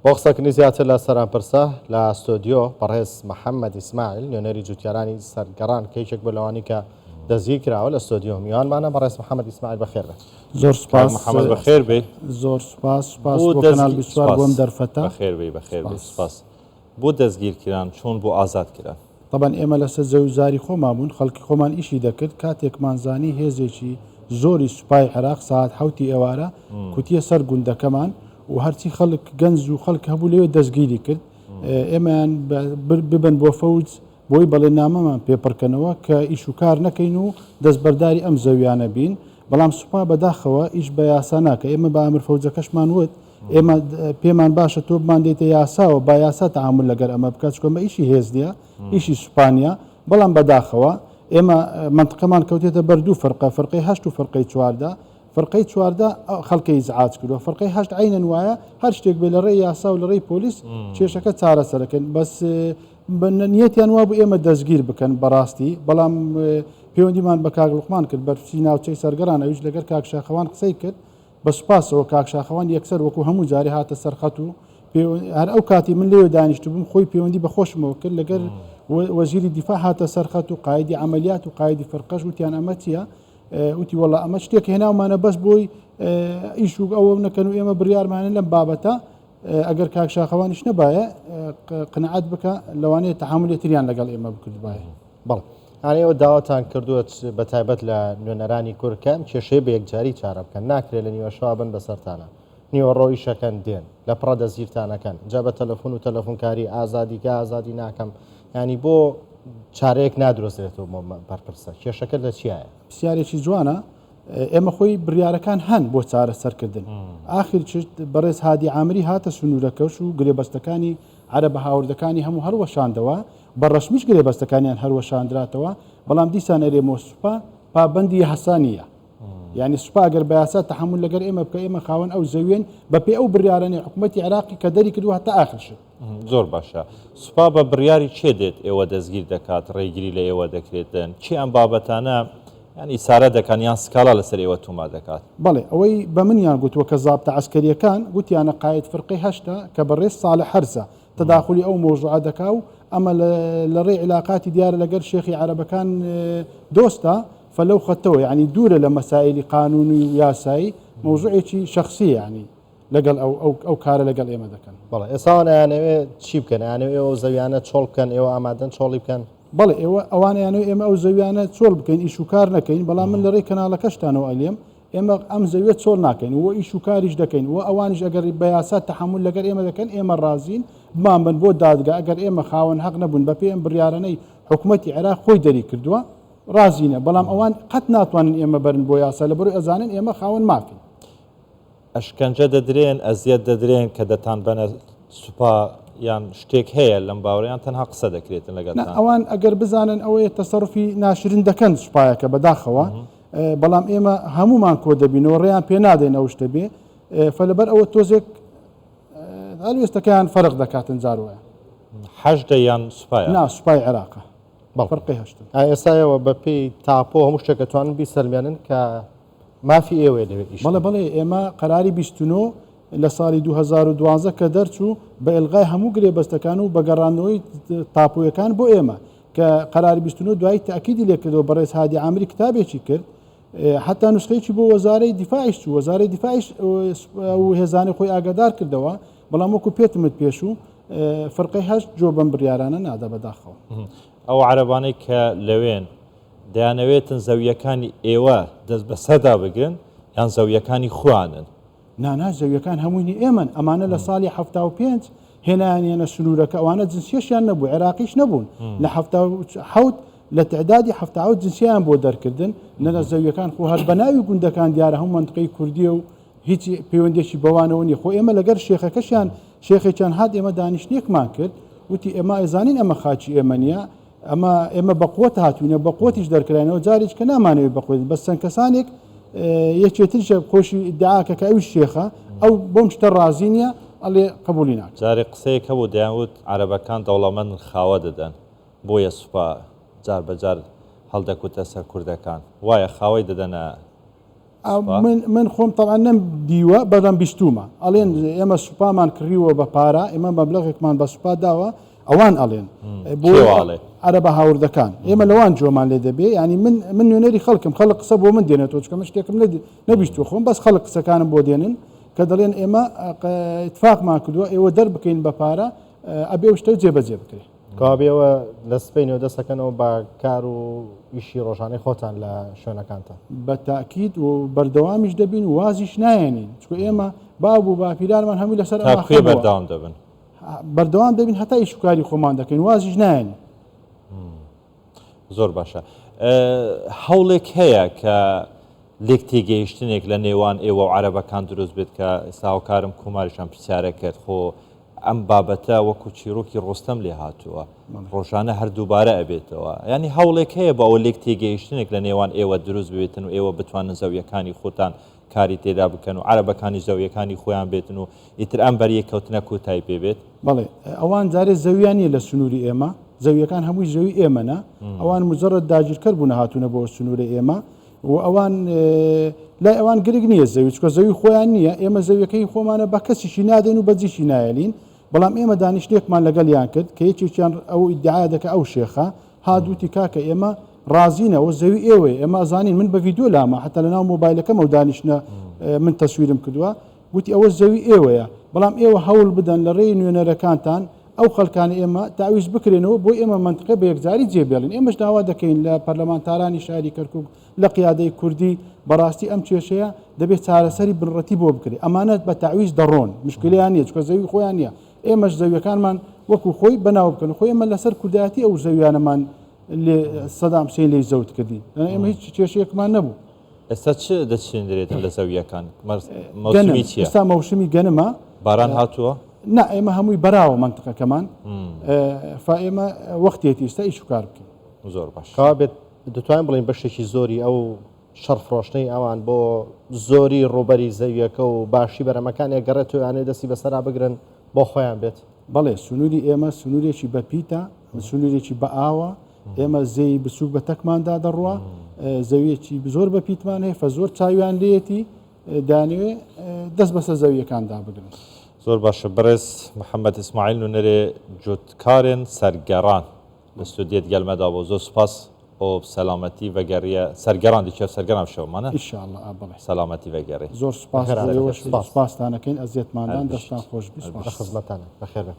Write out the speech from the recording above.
بۆ قسەکردنی زیاتر لە سەر ئەم پرسە لە ستۆدیۆ بەڕێز محەممەد ئیسماعیل نوێنەری جوتیارانی سەرگەڕان کە یەکێک بوو لەوانی کە دەستگیر کراوە لە ستۆدیۆ میوانمانە. بەڕێز محەممەد ئیسماعیل بەخێر بێت. زۆر سوپاس محەممەد بەخێر بێی. زۆر سوپاس، سوپاس بۆ کەناڵ 24 بۆ ئەم دەرفەتە. بەخێر بێی، بەخێر بێی، سوپاس. بۆ دەستگیر کران، چۆن بۆ ئازاد کران؟ تەبعەن ئێمە لەسەر زەوی و زاری خۆمان بوون، خەڵکی خۆمان ئیشی دەکرد، کاتێکمان زانی هێزێکی زۆری سوپای عێراق سەعات حەوتی ئێوارە کوتیە سەر گوندەکەمان و هەرچی خەڵک گەنج و خەڵک هەبوو لەوێ دەستگیری کرد، ئێمەیان ببەن بۆ فەوج بۆی بەڵێننامەمان پێ پڕکەنەوە کە ئیش و کار نەکەین و دەستبەرداری ئەم زەویانە بین، بەڵام سوپا بەداخەوە ئیش بە یاسا ناکا، ئێمە بە ئامر فەوجەکەشمان وت ئێمە پێمان باشە تۆ بماندەیتە یاساوە با یاسا تەعامول لەگەر ئەمە بکات چونکە ئەمە ئیشی هێز نییە ئیشی سوپا نییە بەڵام بەداخەوە ئێمە مەنتقەمان کەوتێتە بەر دوو فرقە فرقەی هەشت و فرقەی 14 فرقەی 14 خەڵکە ئیزعاج کردووە فرقەی هەشت عینەن وایە هەر شتێک بێ لە ڕێی یاسا و لە ڕێی پۆلیس کێشەکە چارەسەرەکەن بەس نیەتیان وابوو ئێمە دەستگیر بکەن بەڕاستی بەڵام پەیوەندیمان بە کاک لوقمان کرد بەرپرسی ناوچەی سەرگەڕان ئەویش لەگەر کاک شاخەوان قسەی کرد بە سوپاسەوە کاک شاخەوان یەکسەر وەکو هەموو جارێ هاتە سەر خەت و هەر ئەو کاتی من لێوێ دانیشتبووم خۆی پەیوەندی بە خۆشمەوە کرد لەگەر وەزیری دیفاع هاتە سەر خەت و قایدی عەمەلیات و قایدی فرقەش وتیان ئەمە چییە؟ وتی وەڵا ئەمە شتێک هێناومانە بەس بۆی ئیش و ئەوە نەکەن و ئێمە بڕیارمانە لەم بابەتە ئەگەر کاک شاخەوانیش نەبایە قناعەت بکە لەوانەیە تەحامولێ تریان لەگەڵ ئێمە بکردبایە. بەڵێ یانی ئێوە داواتان کردووە بە تایبەت لە نوێنەرانی کورد کە ئەم کێشەیە بە یەکجاری چارە بکەن ناکرێت لە نیوەشەوە بن بەسەرتانە نیوەڕۆ ئیشەکەن دێن لە پڕە دەستگیرتانەکەن جا بە تەلەفۆن و تەلەفۆنکاری ئازادی کە ئازادی ناکەم ینی بۆ چارەیەک نادرۆزرێتەوە بۆ بەرپرسە کێشەکە لە چیایە؟ پرسیارێکی جوانە ئێمە خۆی بڕیارەکان هەن بۆ چارەسەرکردن ئاخر چشت بەڕێز هادی عامری هاتە سنوورەکەش و گرێبەستەکانی عەرەبە هاوردەکانی هەموو هەڵوەشاندەوە، بە ڕەسمیش گرێبەستەکانیان هەروەشاندراتەوە، بەڵام دیسان ئەرێمۆ سوپا پابەندی یاسا نییە. یانی سوپا ئەگەر بە یاسا تەحەمول لەگەر ئێمە بکە ئێمە خاوەن ئەو زەویەن بە پێی ئەو بڕیارانەی حکوومەتی عێراقی کە دەری کردووە هەتا ئاخر شت. زۆر باشە سوپا بە بڕیاری کێ دێت ئێوە دەستگیر دەکات ڕێگری لە ئێوە دەکرێتن کێ ئەم بابەتانە یان ئیسارە دەکان یان سکاڵا لەسەر ئێوە تۆمار دەکات؟ بەڵێ ئەوەی بە منیان گوتووە کە زابتە عەسکەرییەکان گوتیانە قاید فرقەی هەشتە کە بەڕێز ساڵح هەرزە تەداخولی ئەو مەوزوعە دەکا و ئەمە لە ڕێی عیلاقاتی دیارە لەگەر شێخی عەرەبەکان دۆستە فلەو خەتەوە یانی دوورە لە مەسائیلی قانوونی و یاسایی مەوزوعێکی شەخسیە یانی لەگەڵ ئەو ئەو ئەو کارە لەگەڵ ئێمە دەکەن. بەڵێ ئێستا ئەوان ئەیانەوێ چی بکەن؟ ئەیانەوێ ئێوە ئەو زەویانە چۆڵ بکەن، ئێوە ئامادەن چۆڵی بکەن؟ بەڵێ ئێوە ئەوان ئەیانەوێ ئێمە ئەو زەویانە چۆڵ بکەین ئیش و کار نەکەین، بەڵام من لە ڕێی کەناڵەکەشتانەوە ئەلێم ئێمە ئەم زەویە چۆڵ ناکەین و ئیش و کاریش دەکەین و ئەوانیش ئەگەر بە یاسا تەحەمول لەگەر ئێمە دەکەن ئێمە ڕازین بمانبەن بۆ دادگا ئەگەر ئێمە خاوەن هەق نەبوون بەپێی ئەم بڕیارانەی حکومەتی عێراق خۆی دەری کردووە ڕازینە بەڵام ئەوان قەت ناتوانن ئێمە بەرن بۆ یاسا لەبەرئەوەی ئەزانن ئێمە خاوەن مافین. ئەشکەنجە دەدرێن، ئەزیەت دەدرێن کە دەتانبەنە سوپا یان شتێک هەیە لەم باوەڕە یان تەنها قسە دەکرێتن نا لەگەڵتان؟ ئەوان ئەگەر بزانن ئەوەیە تەسەروفی ناشرین دەکەن سوپایەکە بەداخەوە بەڵام ئێمە هەموومان کۆ دەبینەوە ڕێیان پێ نادەین ئەو شتە بێ فەلەبەر ئەوە تۆزێک هەلوێستەکەیان فەرق دەکاتن جار وایە. حەشدە یان سوپایە؟ نا سوپای عێراقە فەرقی هەشتن. ئێستا ئێوە بەپێی تاپۆ هەموو شتێک ئەتوانن بیسەلمێنن کە مافی ئێوەیە لەوێ ئیش بەڵێ بکەن. بەڵێ ئێمە قەراری 29 لە ساڵی 2012 کە دەرچوو بە ئیلغای هەموو گرێبەستەکان و بە گەڕاندنەوەی تاپۆیەکان بۆ ئێمە کە قەراری 29 دوایی تەئکیدی لێکردەوە بەڕێز هادی عامری کتابێکی کرد حتا نوسخەیەکی بۆ وەزارەی دیفاعیش چوو وەزارەی دیفاعیش ئەو هێزانەی خۆی ئاگادار کردەوە بەڵام وەکو پێتمت پێشوو فرقەی هەشت جۆ بەم بڕیارانە نادا بەداخەوە. ئەو عەرەبانەی کە لەوێن دەیانەوێتن زەوییەکانی ئێوە دەست بەسەردا بگرن یان زەوییەکانی خۆیانن؟ نا نا زەویەکان هەمووی هی ئێمەن ئەمانە لە ساڵی 75 هێنایانیانە سنوورەکە ئەوانە جنسیەشیان نەبوو عێراقیش نەبوون لە 77 لە تعدادی 77 جنسیان بۆ دەرکردن نە لە زەویەکان خۆ هەر بە ناوی گوندەکان دیارە هەموو مەنتقەی کوردیە و هیچ پەیوەندێکی بەوانەوە نیە خۆ ئێمە لەگەر شێخەکەشیان شێخێکیان هات ئێمە دانیشتنێکمان کرد وتی ئێمە ئەزانین ئەمە خاکی ئێمە نییە ئەمە ئێمە بە قوت هاتوینە بە قوتیش دەرکراینەوە جارێک کە نامانەوێت بە قوت بەس چەند کەسانێک یەکێتریشە خۆشی ئیدعاکە کە ئەویش شێخە ئەو بەم شتە ڕازی نییە ئەڵێ قبولی ناکات. جارێ قسەیەک هەبوو دەیانوت عەرەبەکان دەوڵەمەندن خاوە دەدەن بۆیە سوپا جار بە جار هەڵدەکوتە سەر کوردەکان وایە خاوەی دەدەنە. سوپا؟ من من خۆم تەبعەن نەم دیوە بەڵام بیستومە ئەڵێن ئێمە سوپامان کڕیوە بە پارە ئێمە مەبلەغێکمان بە سوپا داوە ئەوان ئەڵێن بۆ کێ وا ئەڵێ؟ عەرەبە هاوردەکان ئێمە لەوان جۆمان لێ دەبێ ینی من من نوێنەری خەڵکم خەڵک قسە بۆ من دێنێتەوە چونکە من شتێکم نەبیستووە خۆم بەس خەڵک قسەکانم بۆ دێنن کە دەڵێن ئێمە ئیتفاقمان کردووە ئێوە دەربکەین بە پارە ئەبێ ئەو شتە جێبەجێ بکرێ. کەوابێ ئێوە لە سبەینەوە دەست دەکەنەوە بە کار و ئیشی ڕۆژانەی خۆتان لە شوێنەکانتان؟ بە تاکید و بەردەوامیش دەبین و وازیش نایەنین چونکە ئێمە باو و باپیرانمان هەمووی لەسەر تا ئەم ئاخە کوێ بووە. بەردەوام دەبن؟ بەردەوام دەبین هەتا ئیش و کاری خۆمان دەکەین وازیش نایەنین. زۆر باشە هەوڵێک هەیە کە لێک تێگەیشتنێک لە نێوان ئێوە و عەرەبەکان دروست بێت کە ئێستا هاوکارم کوماریشان پرسیارە کرد خۆ ئەم بابەتە وەکو چیرۆکی ڕۆستەم لێ هاتووە ڕۆژانە هەر دووبارە ئەبێتەوە ینی هەوڵێک هەیە بۆ ئەوە لێک تێگەیشتنێک لە نێوان ئێوە دروست بێتن و ئێوە بتوانن زەویەکانی خۆتان کاری تێدا بکەن و عەرەبەکانی زەویەکانی خۆیان بێتن و ئیتر ئەم بەریەککەوتنە کۆتای پێ بێت؟ بەڵێ ئەوان جارێ زەویان نییە لە سنووری ئێمە، زەویەکان هەمووی زەوی ئێمەنە، ئەوان مجرد داگیرکەر بوونە هاتوونە بۆ سنوورە ئێمە و ئەوان لای ئەوان گرنگ نییە زەوی چکە زەوی خۆیان نییە، ئێمە زەویەکەی خۆمانە بە کەسیشی نادەین و بەجیشی نایەلین، بەڵام ئێمە دانیشتنێکمان لەگەڵیان کرد کە یەکێکیان ئەو ئیدعا دەکا ئەو شێخە هات وتی کاکە ئێمە ڕازینە ئەوە زەوی ئێوەیە ئێمە ئەزانین من بە ڤیدیۆ لامە حتا لەناو مۆبایلەکەم ئەو دانیشتنە من تەسویرم کردووە وتی ئەوە زەوی ئێوەیە بەڵام ئێوە هەوڵ بدەن لە ڕێی نوێنەرەکانتان ئەو خەڵکانی ئێمە تاویز بکرێنەوە بۆ ئێمە مەنتقە بە یەکجاری جێ بێڵین ئێمەش داوا دەکەین لە پەرلەمانتارانی شاری کەرکک لە قیادەی کوردی بەڕاستی ئەم کێشەیە دەبێت چارەسەری بنڕەتی بۆ بکرێت ئەمانە بە تەعویز دەڕۆن مشکلیان نییە چونکە زەوی خۆیان نییە ئێمەش زەویەکانمان وەکو خۆی بەناو بکەن خۆی ئێمە لەسەر کوردایەتی ئەو زەویانەمان لێ سەدام حسین لێی زەوت کردین ئێمە هیچ کێشەیەکمان نەبوو. ئێستا چ دەچێندرێتن لە زەویەکان؟ گەنم ئێستا مەوسمی گەنمە. باران هاتووە؟ نا ئێمە هەمووی بەراوە مەنتقەکەمان فا ئێمە وەختێتی ئێستا ئیش و کار بکەین. زۆر باش. کەوابێت دەتوانین بڵێین بەشێکی زۆری ئەو شەڕ فرۆشتنەی ئەوان بۆ زۆری ڕووبەری زەویەکە و باشی بەرەمەکانی ئەگەڕێتەوە یانێ دەستی بەسەرا بگرن بۆ خۆیان بێت؟ بەڵێ سنووری ئێمە سنوورێکی بەپیتە، سنوورێکی بە ئاوە، ئێمە زێی بچووک بە تەکماندا دەڕوا، زەویەکی زۆر بەپیتمان هەیە فە زۆر چاویان لێیەتی دەیانەوێ دەست بەسەر زەویەکاندا بگرن. زۆر باشە بەڕێز محەمەد ئیسماعیل نوێنەرێ جوتکارێن سەرگەڕان لە ستۆدیەت گەلمەدا بۆ زۆر سوپاس ئۆ سەلامەتی ڤەگەڕیە سەرگەڕان دیچە سەرگەڕان شەومانە ان شاء اللە ئا بەڵێ. سەلامەتی ڤەگەڕی. زۆر سوپاس بەخێر بۆ هاتن. ئێوەش سوپاس. سوپاستان ئەکەین ئەزیەتماندان هەر دەستتان بژیت. خۆش بی هەر سوپاس. لە خزمەتتانین بەخێر بێن.